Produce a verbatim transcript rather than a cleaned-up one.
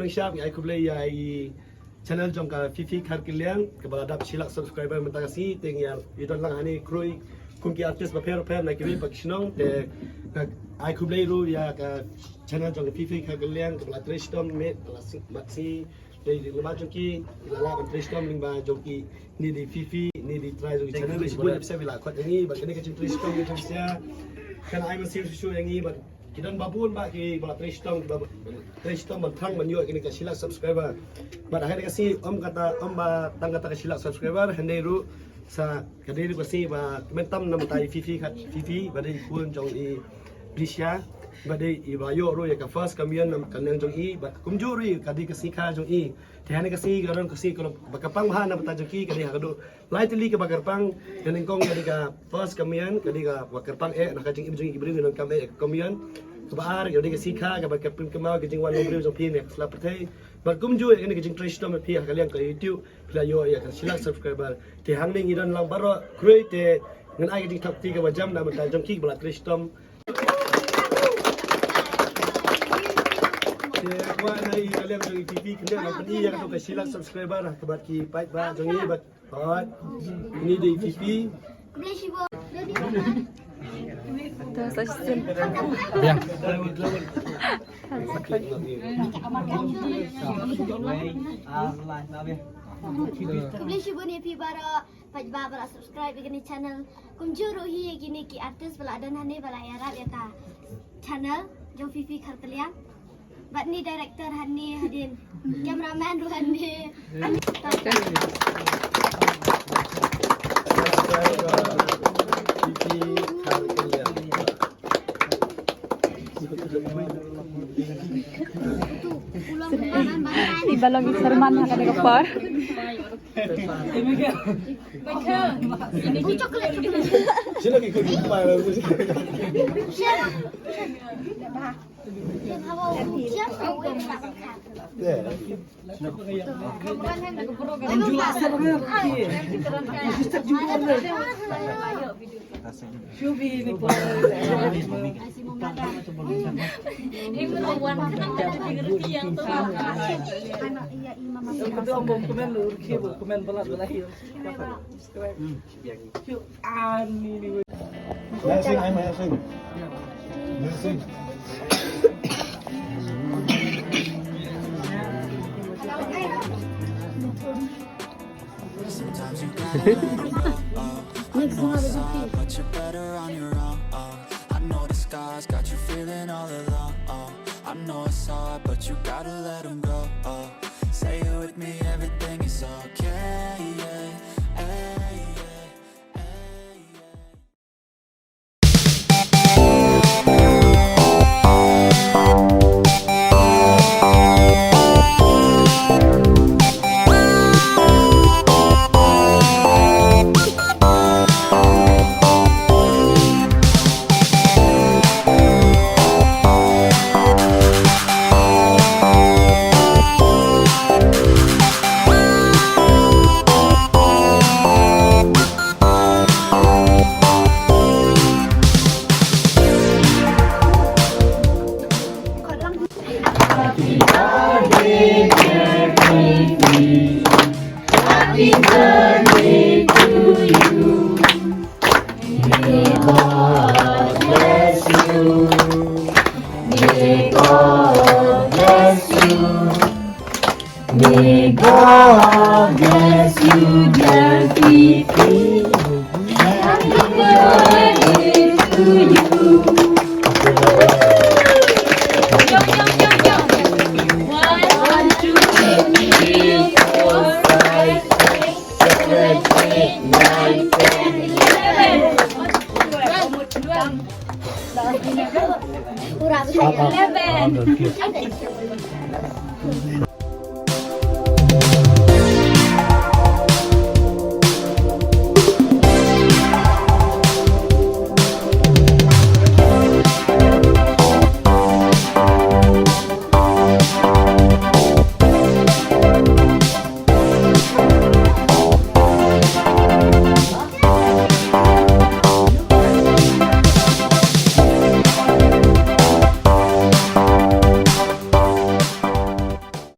Ngi shap ngi ai khublei ïa i channel jong ka Fifi Kharkiliang kaba la dap shi lak subscriber mynta ka sngi, te ngi ïa i don lang hangne khrui kum ki artist bapher bapher na kiwei pat ki shnong, te nga ai khublei ruh ïa ka channel jong ka Fifi Kharkiliang kaba la trei shitom met ba la sing mat sngi. Dei dei lyngba jong ki la lah ban trei shitom lyngba jong ki, ni dei Fifi ni dei trai jong ki channel dei shibun ïa pisa ba la khot ïa ngi bad kane ka jingtrei shitom ka jong sia. Kan ai mynsiem shuh shuh ïa ngi bad ki don babun ba ki ba la trei shitom ba trei shitom ban thrang ban ïoh ïa kane ka shi lak subscriber. Bad ha kane ka sngi ym kata ym ba tang kata ka shi lak subscriber, hynrei ruh sa ka dei ruh ka sngi ba mynta na mynta i Fifi khat Fifi ba dei i khun jong i Brisha ba dei i ba ïoh ruh ïa ka first communion na ka liang jong i bad kumjuh ruh ka dei ka sngi kha jong i. Te ha kane ka sngi ka don ka sngi ka long ba kyrpang bha na bynta jong ki ka dei ha ka duh lai tylli kaba kyrpang. Ka nyngkong ka dei ka first communion ka dei kaba kyrpang eh na ka jingim jong ki briew ngi donkam eh ka communion. Kaba ar ka dei ka sngi kha kaba kyrpang kynmaw ka jingwan long briew jong phi ne ka sla pyrthei. Bad kumjuh ïa kane ka jingtrei shitom phi ha ka liang ka YouTube phi la ïoh ïa ka shi lak subscriber. Te hangne ngi don lang baroh khrui te ngan ai ka jingthap kti kaba jam na bynta jong ki ba la trei shitom. Te kwah na i ka liang jong i Fifi kyndiah ba pyni ïa ka shi lak subscriber ha kaba ki paidbah jong i bad hoi. Ini dei Fifi. Khublei shibun. Biang. Khublei shibun ïa phi baroh paidbah ba la subscribe ïa kane channel. Kumjuh ruh hi ïa kine ki artist ba la don hangne ba la ïarap ïa ka channel jong Fifi Kharkiliang. Bad ni director hangne hadien cameraman ruh hangne. Iba long i sermon ha kane ka por. Sino ki kut ki pa. Blessing, I'm blessing. Blessing. Sometimes you gotta let 'em go, oh. I know the scars got you feeling all alone, oh. I know it's hard, but you gotta let 'em go, oh. Say it with me, everything is okay, yeah, hey, yeah, hey, yeah. May God bless you, dear Fifi. Happy birthday to you. One, two, three, four, five, six, seven, eight, nine, ten, eleven. Eleven.